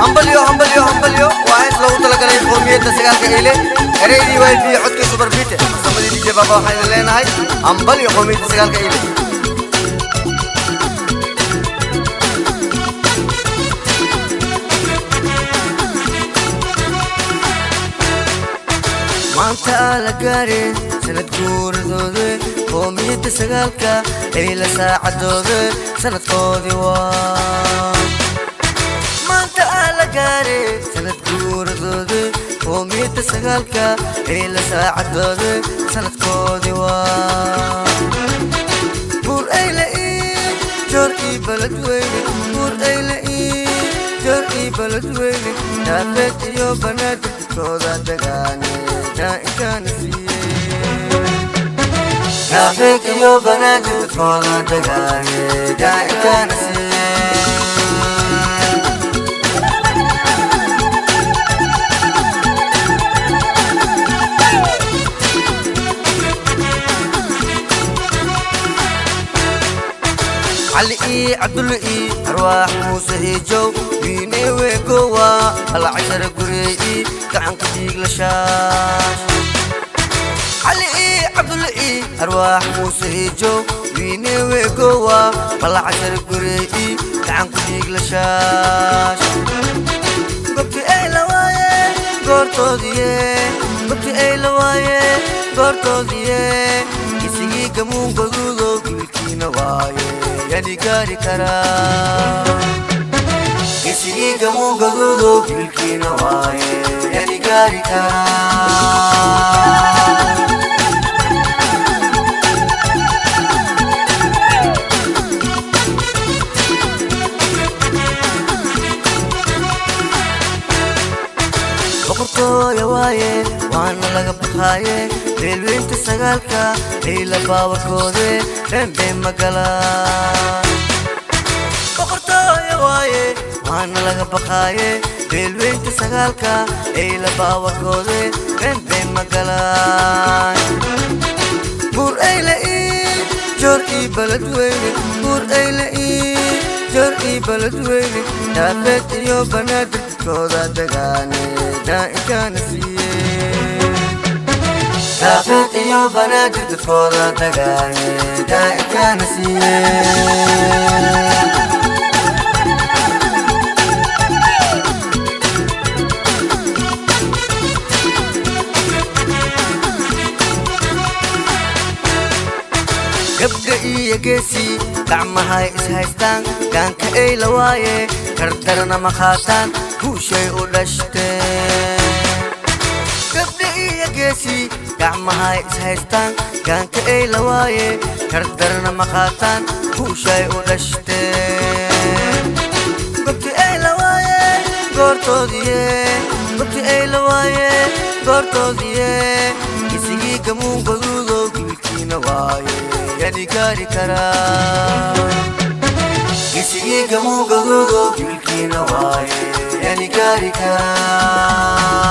Hambalyo, hambalyo, hambalyo! Waa hees loogu talagalay qoomiyadda sagaalka Eyle. Ereydii YB, codkii Subarbiite, farsamadii DJ Baba. Waxaan idin leenahay hambalyo, qoomiyadda sagaalka Eyle. Maanta aa la gaare sanad guuradooda, qoomiyadda sagaalka Eyle, saacadooda sanadkoodii waa maanta. Aa la gaare sanad guuradooda, qoomiyadda sagaalka Eyle, saacadooda sanadkoodii waa. Buur Eyle ii Joor ii Beledweyne, Buur Eyle ii Joor ii Beledweyne, Daafeed iyo Banaadir dadkooda dagaane daa'inkaana siiyey. Daafeed iyo Banaadir dadkooda dagaane daa'inkaana siiyey. Cali ii Cabdulle ii Arwaax Muuse Hiijow wiine weegowa hal cashara gurey ii gacanka dhiiglashaas. Cali ii Cabdulle ii Arwaax Muuse Hiijow wiine weegowa hal cashara gurey ii gacanku dhiiglashaas. Gobti ay la waaye goortoodiye, gobti ay la waaye goortoodiye, isigii gamuun gaduudo gibilkiina waaye yani gaari karaa. Isigii gamuun gaduudo gibilkiina waaye yani gaari karaa. Boqortooya waaye, waana laga baxaaye, beelweynta sagaalka Eyla, baawarkoode beenbeen magala. Boqortooya waaye, waana laga baxaaye, beelweynta sagaalka Eyla, baawarkoode beenbeen magalaan. Buur Eyle ii Joor ii Beledweyne, Buur Eyle ii Joor ii Beledweyne, Daafeed iyo Banaadir dadkooda dagaane daa'inkaana siiyey. Daafeed iyo Banaadir dadkooda dagaane daa'inkaana siiyey. Gabdha iyo geesi gacmahay is haystaan, gaanka Eyla waaye, kardarana ma qaataan, guushay u dhashteen. Gabdha iyo geesi gacmahay is haystaan, gaanka Eyla waaye, kardarana ma qaataan, guushay u dhashteen. Gobti Eyla waaye goortoodiye, gobti Eyla waaye goortoodiye, isigii gamuun gaduudo gibilkiina waaye yani gaari karaa. Isigii gamuun gaduudo gibilkiina waaye yani gaari karaa.